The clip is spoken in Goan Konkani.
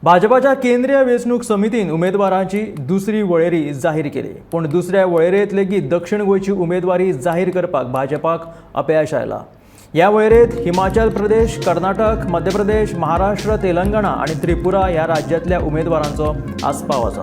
भाजपाच्या केंद्रीय वेंचणूक समितीन उमेदवारांची दुसरी वळेरी जाहीर केली. पूण दुसऱ्या वळेरेंत लेगीत दक्षिण गोंयची उमेदवारी जाहीर करपाक भाजपाक अपयश आयला. ह्या वळेरेंत हिमाचल प्रदेश, कर्नाटक, मध्य प्रदेश, महाराष्ट्र, तेलंगणा आनी त्रिपुरा ह्या राज्यांतल्या उमेदवारांचो आस्पाव आसा.